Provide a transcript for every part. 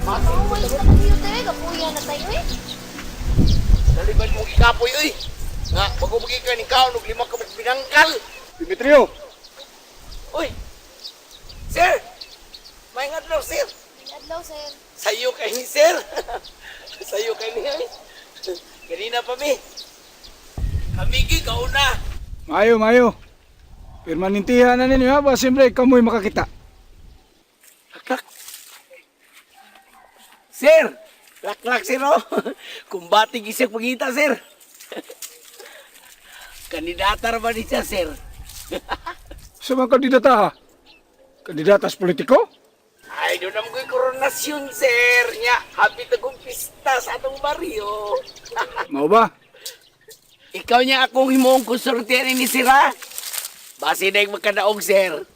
Mawal sa kayo tayo, kapuya na tayo eh. Daliban mo ikapoy oy. Nga bago magikan ikaw og lima ka buok binangkal. Demetrio! Uy. Sir. May adlaw, sir. Adlaw, sir. Sayo kay ni sir. Sayo kay ni oy. Kanina pa mi. Kamigi kauna. Maayo, maayo. Permanentihan na ninyo ha, ba siyempre kamoy makakita. Laklak. Sir, laklak sir oh. Kumbati gisig pagita sir. Kandidata ra ba ni siya sir? Sa mga kandidata ha? Kandidata sa politiko? Ay, doon naman ko'y koronasyon, sir. Nya, happy tagong pista sa atong baryo. Mao ba? Ikaw niya akong himuong konsortiyan ni sir, ha? Base na yung magkadaog, sir.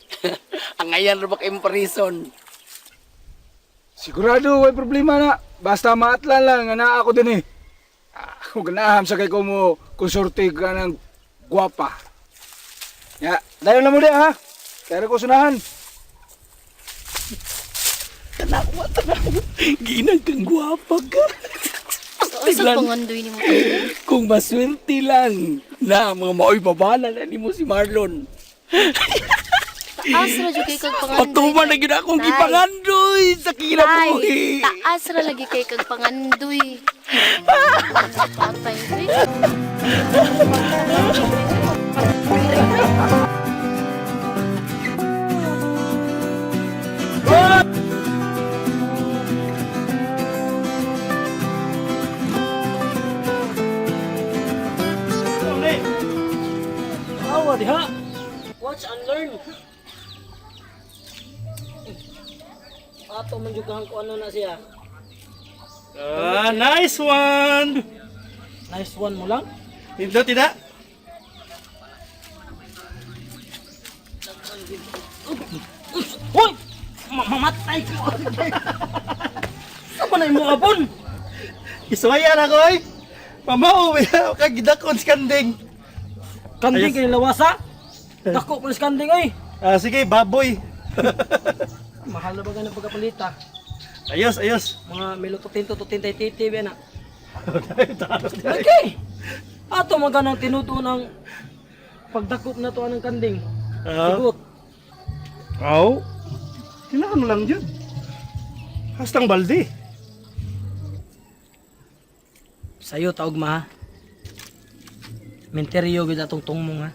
Ang ngayon ra ba kayong parison? Sigurado way problema na. Basta maatlan lang nga naa ako din eh. Ako ganaham sa kay ko mo konsorte ka ng gwapa. Ya, dayon na mo di ha. Kaya ko sunahan. Tanawa, tanawa. Ginang kang gwapa ka. Sa pangandoy ni mo tayo. Kung maswerte lang na mga maoy babala na nimo si Marlon. Taas ra jud kay kag pangandoy. Patuman na gyud akong Tay. gipangandoy sa Tay, kinabuhi. taas ra lagi kay kag pangandoy. Patay eh. Awa diha. Watch and learn. Ato man jud kang ano na siya. Ah, nice one! Nice one mo lang. Nindot, tidak? Hoy! Mamatay ko. Sa man ay mo abon? Isuwayan ako, ay! Mama, uwi ako kagidakon sa kanding. Kanding Ayos. kay lawasa. Dako pa sa kanding oy. Ah, sige, baboy. Mahal na ba ganang pagkapalita? Ayos, ayos. Mga milo tinto to tintay titi ba na. Okay. Ato man ganang tinutuon ang pagdakop na to anang kanding. Ah. Sigot. Aw. Tinaan mo lang yun. Hastang balde. Sayo taog ma. Ha? Menteryo gid atong tungmong ha.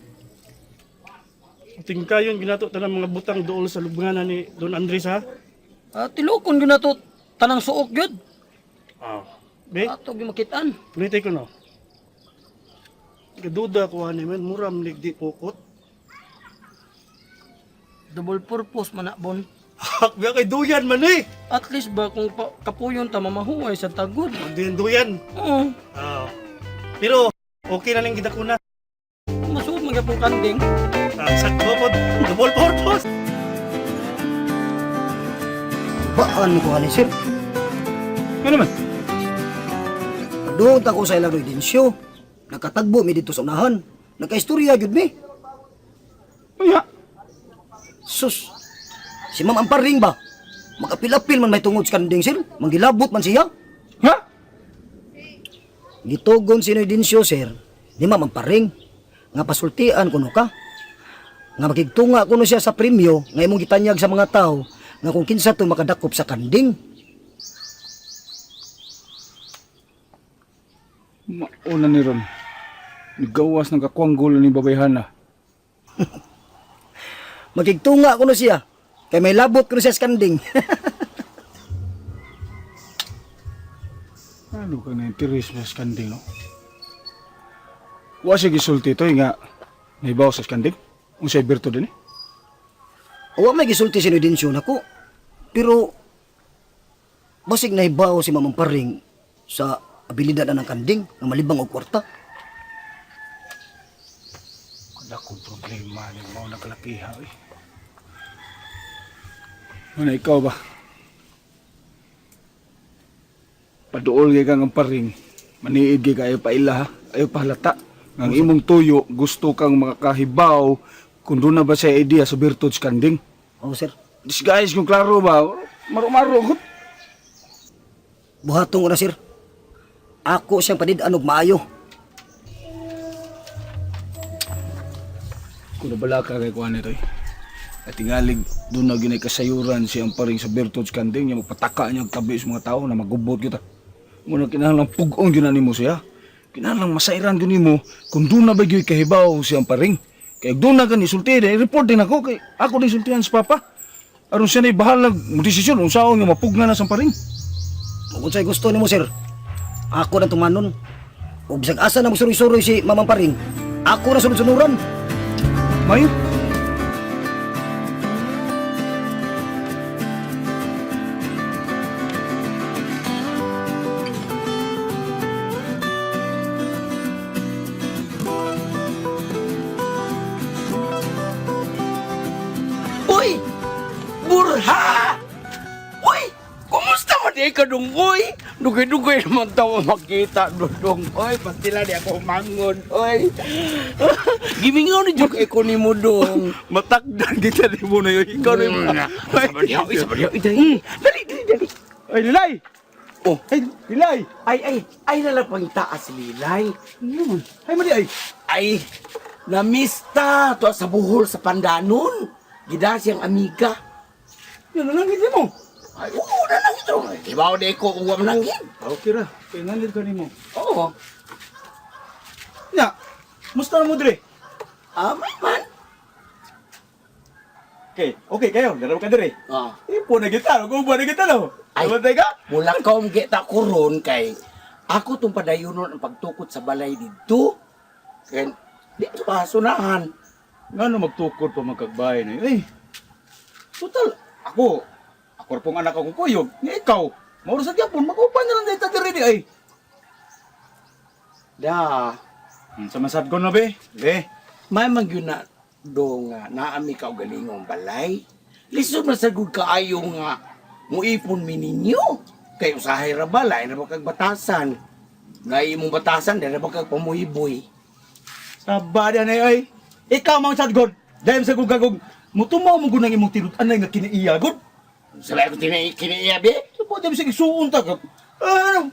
Tingkayon ginato tanang mga butang dool sa lubnganan ni Don Andres ha. Ah, tilokon gyud nato tanang suok gyud. Ah. Be, Ato gyud makitaan. pulitay ko no. Gaduda ko ani man muram nig di pukot. Double purpose man na, bon. Hak biya kay duyan man eh. At least ba kung kapuyon ta mamahuay sa tagod. Duyan duyan. Oo. Ah. Pero okay na ning gidakuna. Masuod man gyapon kanding. Ah, sakto po. Double purpose. Baan ko ani sir. Ano naman? Doon ta ko sa ilang Rodensyo. Nakatagbo mi dito sa unahan. Nakaistorya gyud mi. Unya, Sus. Si Ma'am Amparing ba? Makapilapil man may tungod sa kanding sir. Manggilabot man siya. ha? Gitugon si Rodensyo sir. Ni Ma'am Amparing. Nga pasultian kuno ka. Nga makigtunga kuno siya sa premyo nga imong gitanyag sa mga tao nga kung kinsa to makadakop sa kanding. Mauna ni Ron. Nagawas ng kakwanggulo ni babayhana. Makigtunga kuno siya. Kay may labot kuno siya sa kanding. Ano ka na interes mo sa kanding, no? Wa siya gisulti ito, nga naibaw sa kanding. Unsay birto din eh. Wa may gisulti si Rodensyo nako. Pero basig nahibaw si Mamang Paring sa abilidad na ng kanding nga malibang og kwarta. Wala kong problema ni mao naglakiha eh. Ano ikaw ba? Paduol kay kang ang paring. Maniid kay kayo paila ha. Ayo pahalata. Ang imong tuyo gusto kang makakahibaw kung doon na ba siya idea sa virtues kanding. Oo, sir. Disguise kung klaro ba? Maro-maro. Buhatong ko na, sir. Ako siyang panid-an og maayo. Kung nabala ka kay kuan ito eh. At tingalig doon na ginay kasayuran siyang paring sa virtues kanding niya magpataka niya og tabi sa mga tao na magubot kita. Muna kinahanglang pug-ong yun na nimo siya. Kinahanglang masairan yun nimo kung doon na ba gyud kahibaw siyang paring. Kay doon na gani sulti eh, report din ako kay ako din sultihan sa papa. Aron siya na'y bahalag mo desisyon unsaon nga mapugna na sa paring. Kung unsay gusto nimo, sir, ako na tumanon. Ug bisag asa na mo suroy-suroy si Mamang Paring, ako na sunod-sunuran. Mayo. Uy! Burha! Uy! Kumusta man di ka dong, uy? Dugay-dugay naman tawa makita, dudong, uy. Pastila di ako mangon, uy. Gimingaw ni Jok eko ni mo, dong. Matakdan kita ni mo na yun. Ikaw na yung... Sabar diha, uy, sabar diha, uy, dali. Dali, dali, dali. Ay, Lilay! Oh. Ay, Lilay! Ay, ay, ay nalapang taas, Lilay. Ay, mali ay! Ay, namista to sa buhol sa pandanon. Gida siyang amiga. Yan na lang hindi mo. Ay, oo na lang ito. Ibaw di ko uwam nang yun. Okay ra. Kaya nangit ka nimo. Oo. Nya, musta na mo dire? Amay man. Okay, okay kayo. Laro ka dire. Ah. Ipo na kita, no? Kubo na kita, no? Ay. Ay. ka? Mula kaong kita ko ron kay ako tong padayonon ang pagtukod sa balay didto. Kay dito pa sunahan. Nga no magtukod pa magkagbay na yun. Eh, total, ako, ako ra pong anak akong kuyog. Nga ikaw, mauro sa gyapon, magupan na lang dito dire di ay. Da, Sa masad ko na be. Be. may magyun na do nga naami ka og galingong balay. Lisod man sa gud kaayo nga muipon mi ninyo. Kay usahay ra ba lain ra ba kag batasan. Na imong batasan dira ba kag pamuhiboy. Saba na ay. Ikaw mang sadgod. Dahil sa gugagog, mutumaw mo gunang imong tinud-anay nga kiniiya, god. Sala ko tinay kiniya be. Sa po, dahil sa isuon ta ka. Ano?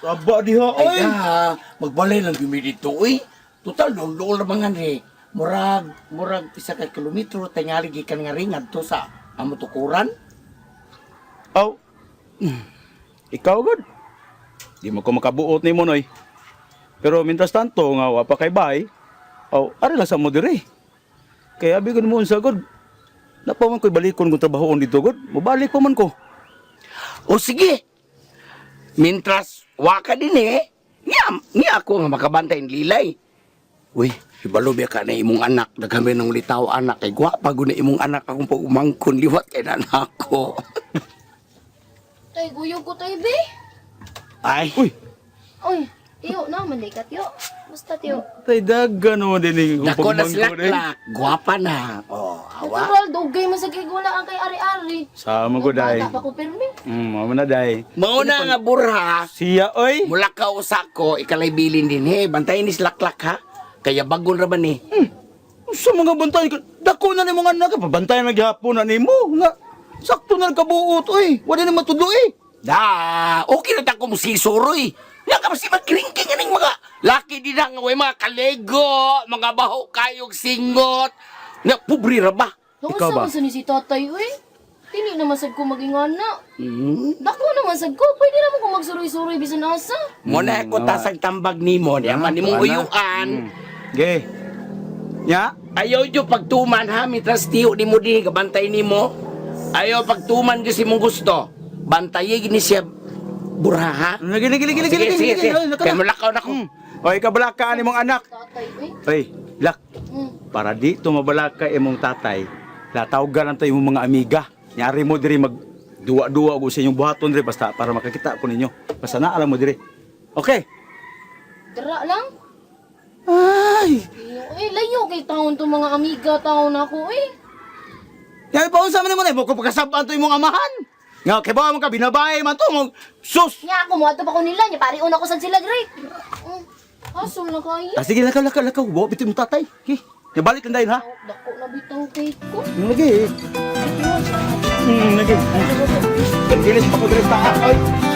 Saba diha, Ay, ay. da, magbalay lang yun dito, uy. Total, dol-dol na mga ni. Murag, murag isa ka kilometro, tingali gikan nga rin, ngadto sa amutukuran. Aw. Ikaw god. Di mo ko makabuot ni mo noy. Pero mientras tanto nga wa pa kay bay. Aw, ari lang sa mo dire. Kaya abi ko nimo unsa god. Napa man ko'y balikon kung trabahoon dito god. Mobalik pa man ko. O sige, mintras waka din eh, niya, niya ako nga makabantay ng lilay. Uy, ibalo biya ka na imong anak, nagkami ng litaw anak, kay gwapa gud na imong anak akong pag-umangkon, liwat kay na ko. Tay, guyog ko tay, be. Ay, Uy, Uy, tiyo na, manday ka, tiyo. Basta, tiyo. tay dagan naman din yung dako na pagmangkon, eh. silaklak, gwapa na. Oh, awa. Natural, dugay man sa kay wala ang kay ari-ari. Sama ko day. Bata pa ko pirmi. Mama na day. Mauna nga burha, Siya oy. Mula ka usa ko, ikalay bilin din he. Bantayan ni slaklak ha. Kaya bagon ra ba ni? Sa mga bantay ka, dako na ni mga anak, pabantayan na gihapon na nimo nga. Sakto na kabuot oy. Wala na matudo eh. Da, okay na ta ko musisuroy. Nga ka si magkringking aning mga laki din na nga way mga kalego, mga baho kayog singot. Nga pobre ra ba? Ikaw ba? Naunsa man sa ni si tatay, uy. Dili naman sad ko maging anak. Hmm. Dako naman sad ko, pwede naman ko magsuroy-suroy bisan asa. Mo na ko tasag tambag nimo, niya man nimong Ana. uyuan. Ge. Nya, Ayaw jo pagtuman ha, mitras tiyo nimo dinhi gabantay nimo. Ayaw pagtuman gyud si mong gusto. Bantayi gini siya burha ha. Lagi lagi lagi lagi Sige, lagi. sige, sige. Ay, naka Kaya na. mulakaw na ko. Oy, kabalaka ni mong anak. Tatay, uy. Oy, lak, para di tumabalaka imong tatay. Latawgan lang tayo imong mga amiga. Nyari mo diri mag duwa-duwa og sa inyong buhaton diri basta para makakita ko ninyo. Basta na alam mo diri. Okay. Dara lang. Ay, Tiyo, eh, layo kay taon to mga amiga taon ako, eh. Yari pa unsa man nimo na mo ko pagkasabaan to imong amahan. Nga kay ba mo ka binabae man to mo. Sus. Nya ako mo adto pa ko nila nya pari una ko sad sila dre. Asol na kayo. Ah, sige, lakaw, lakaw, lakaw. Buwa, bitin mo tatay. Okay. Nabalik lang dahil, ha? Dako na bitaw kay ko. Lagi. Lagi. Gilis pa ko diri sa taas, oy.